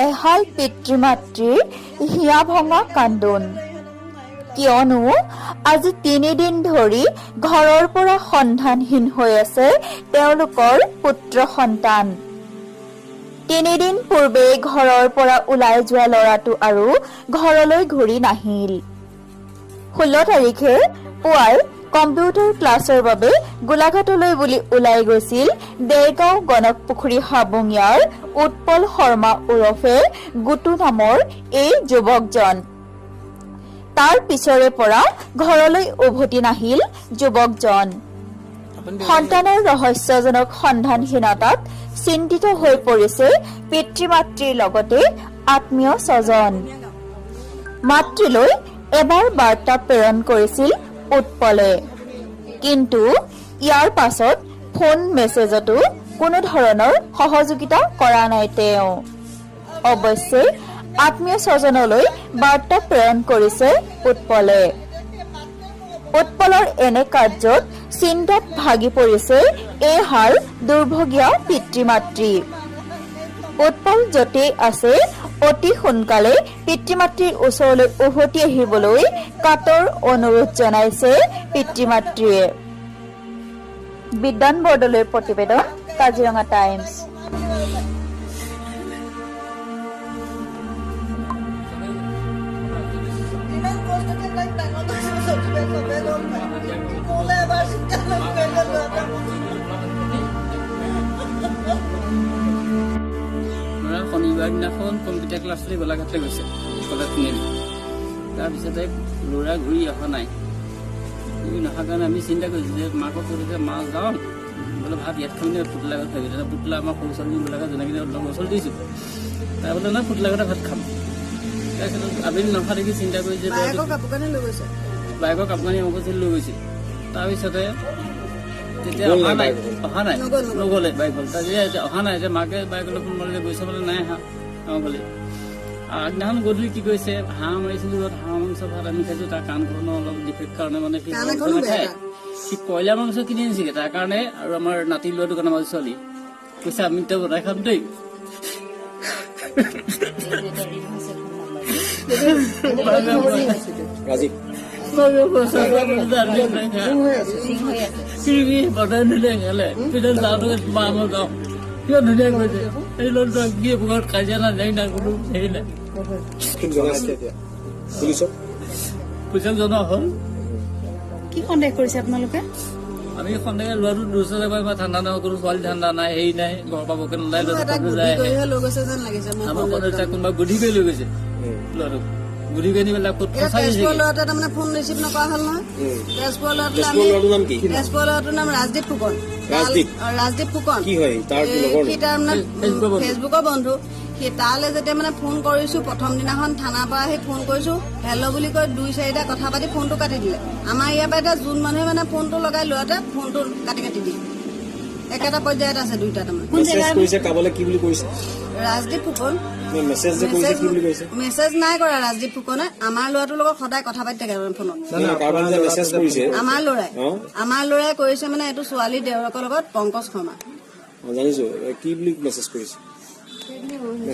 এহাল পিতৃ মাতৃৰ হিয়া ভঙা কান্দোন, কিয়নো আজি 3 দিন ধৰি ঘৰৰ পৰা সন্ধানহীন হৈ আছে তেওঁলোকৰ পুত্ৰ সন্তান। 3 দিন পূৰ্বে ঘৰৰ পৰা ওলাই যোৱা ল'ৰাটো আৰু ঘৰলৈ ঘূৰি নাহিল। 16 তাৰিখে পুৱাই কম্পিউটাৰ ক্লাছৰ বাবে গোলাঘাটলৈ বুলি ওলাই গৈছিল দেৰগাঁও গণকপুখুৰী হাবুঙীয়াৰ উৎপল শৰ্মা ওৰফে গুটু নামৰ এই যুৱকজন। তাৰ পিছৰে পৰা ঘৰলৈ উভতি নাহিল যুৱকজন। সন্তানৰ ৰহস্যজনক সন্ধানহীনতাত চিন্তিত হৈ পৰিছে পিতৃ মাতৃৰ লগতে আত্মীয় স্বজন। মাতৃলৈ এবাৰ বাৰ্তা প্ৰেৰণ কৰিছিল উৎপলে, কিন্তু ইয়াৰ পাছত ফোন মেছেজতো কোনো ধৰণৰ সহযোগিতা কৰা নাই তেওঁ। অৱশ্যে আত্মীয় স্বজনলৈ বাৰ্তা প্ৰেৰণ কৰিছে উৎপলে। উৎপলৰ এনে কাৰ্যত চিন্তাত ভাগি পৰিছে এইহাল দুৰ্ভগীয়া পিতৃ মাতৃ। উৎপল য'তেই আছে, অতি সোনকালে পিতৃ মাতৃৰ ওচৰলৈ উভতি আহিবলৈ কাতৰ অনুৰোধ জনাইছে পিতৃ মাতৃয়ে। বিদ্যান বৰদলৈৰ প্ৰতিবেদন, কাজিৰঙা টাইমছ। ইমান কষ্টকে তাইক ডাঙৰ কৰিছো, চবে চবে গম পায়। মোলৈ এবাৰ চিন্তা নকৰিলে ল'ৰাটো। ল'ৰা শনিবাৰ দিনাখন কম্পিউটাৰ ক্লাছলৈ গোলাঘাটলৈ গৈছে কলেজ তিনিআলি। তাৰপিছতে ল'ৰা ঘূৰি অহা নাই। ঘূৰি নহাৰ কাৰণে আমি চিন্তা কৰিছোঁ যে মাকক কৈছোঁ যে মা, যাওঁ বোলে, ভাত ইয়াত খাবি নে পুতলা ঘৰত খাবি? তেতিয়া পুতলা আমাৰ সৰু ছোৱালী গোলাঘাট যেনেকৈ লগৰ ছোৱালী দিছোঁ। তাৰ বোলে নাই, পুতলা ঘৰতে ভাত খাম। তাৰপিছত আবেলি নহা দেখি চিন্তা কৰি যে বায়েকৰ কাপোৰ কানি লৈ গৈছে। বাইকৰ কাপোৰ কানি অমুক লৈ গৈছে। তাৰপিছতে তেতিয়া গ'ল অহা নাই নাই। বাইকত? অহা নাই। নগ'ল, নগ'ল। নগ'লে বাইকত। তাৰপিছত এতিয়া অহা নাই যে মাকে বাইকলৈ ফোন মাৰিলে, গৈছে বোলে, নাই অহা আমাৰ ফালে। আগদিনাখন গধূলি কি কৰিছে, হাঁহ মাৰিছিলো ঘৰত, হাঁহ মাংস ভাত আমি খাইছো। তাৰ কাণখনৰ অলপ ডিফেক্ট কাৰণে মানে সি কাণ মাংস এখনো বেয়া নাখায়। তাৰ। সি কয়লা মাংস কিনি আনিছিলে তাৰ কাৰণে আৰু আমাৰ নাতি ল'ৰাটোৰ কাৰণে, আমাৰ ছোৱালী কৈছে, আমি এতিয়া বনাই খাম দেই। ৰাজীৱ। বনাই ধুনীয়া খালে। পিছত যাওঁতে মা, মই যাওঁ, কিমান ধুনীয়া কৈছে। এই ল'ৰাটো কি ঘৰত কাজিয়া নাই, নাই নাই, কোনো হেৰি নাই। জনাইছে এতিয়া পুলিচক? পুলিচক জনোৱা হ'ল। কি সন্দেহ কৰিছে আপোনালোকে? আমি সন্দেহ, ল'ৰাটো দুচৰা বা ঠাণ্ডা নাই, কোনো ছোৱালী ঠাণ্ডা নাই, হেৰি নাই, ঘৰৰ পৰা বকে নোলায়। কোনো ল'ৰাটো এটা ক'তো বুদ্ধি যায়। কৰিহে লৈ গৈছে যেন লাগিছে মোৰ। আমাৰ সন্দেহ, কোনোবা বুদ্ধি কৰি লৈ গৈছে ল'ৰাটোক। বুদ্ধি কৰি নি পেলাই ক'ত এতিয়া ফচাই তেজপুৰৰ দিছেগে। ল'ৰাটোৱে তাৰমানে ফোন ৰিচিভ নকৰা হ'ল নহয়। তেজপুৰৰ ল'ৰাটোলৈ তেজপুৰৰ আমি ল'ৰাটোৰ নাম কি? তেজপুৰৰ ল'ৰাটোৰ নাম ৰাজদীপ ফুকন। ৰাজদীপ? ৰাজদীপ ফুকন। কি হয় তাৰ? এই লগৰ? সি তাৰমানে ফেচবুকৰ বন্ধু। ফেচবুকৰ বন্ধু সি। তালৈ যেতিয়া মানে ফোন কৰিছো, প্ৰথম দিনাখন থানাৰ পৰা আহি ফোন কৰিছো, হেল্ল' বুলি কৈ দুই চাৰিটা কথা পাতি ফোনটো কাটি দিলে। আমাৰ ইয়াৰ পৰা এতিয়া যোন মানুহে মানে ফোনটো লগাই, ল'ৰাটোৱে ফোনটো কাটি কাটি দিয়ে। একেটা পৰ্যায়ত আছে দুইটা তাৰমানে। কোন মেছেজ জেগাৰ? কৰিছে কাবালে, কি বুলি কৰিছে? ৰাজদীপ ফুকন। মেছেজ যে কৰিছে, কি বুলি কৈছে? মেছেজ নাই কৰা ৰাজদীপ ফুকনে। আমাৰ ল'ৰাটোৰ লগত সদায় কথা পাতি থাকে মানে ফোনত। নাই, কাৰোবাক যে মেছেজ কৰিছে। আমাৰ ল'ৰাই অ। আমাৰ ল'ৰাই কৰিছে মানে এইটো ছোৱালী দেউৰেকৰ লগত, পংকজ শৰ্মা। অ, জানিছো। কি বুলি মেছেজ কৰিছে?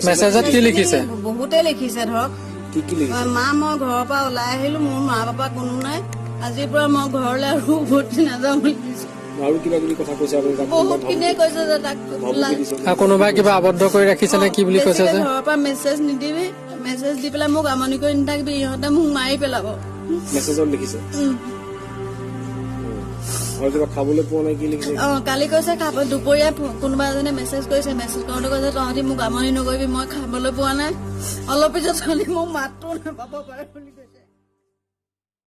মেছেজত কি লিখিছে? বহুতে লিখিছে ধৰক। কি কি লিখিছে? মা, মই ঘৰৰ পৰা ওলাই আহিলো, মোৰ মা পাপা কোনো নাই, আজিৰ পৰা মই ঘৰলৈ আৰু উভতি নাযাওঁ বুলি লিখিছে। আৰু কিবা কিবি কথা কৈছে আপুনি তাক? বহুত খিনিয়ে কৈছে যে তাক ভাবুকি দিছে? আৰু কোনোবাই কিবা আবদ্ধ কৰি ৰাখিছে নে কি বুলি কৈছে বেছিকে যে? ঘৰৰ পৰা মেছেজ নিদিবি, মেছেজ দি পেলাই মোক আমনি কৰি নাথাকিবি, ইহঁতে মোক মাৰি পেলাব। মেছেজত লিখিছে? আৰু কিবা খাবলৈ পোৱা নাই, কি লিখিছে? অ, কালি কৈছে খাব। দুপৰীয়া কোনোবা এজনে মেছেজ কৰিছে। মেছেজ কৰোঁতে কৈছে, তহঁতি মোক আমনি নকৰিবি, মই খাবলৈ পোৱা নাই, অলপ পিছত তহঁতি মোক মাতটো নাপাব পাৰে বুলি কৈছে।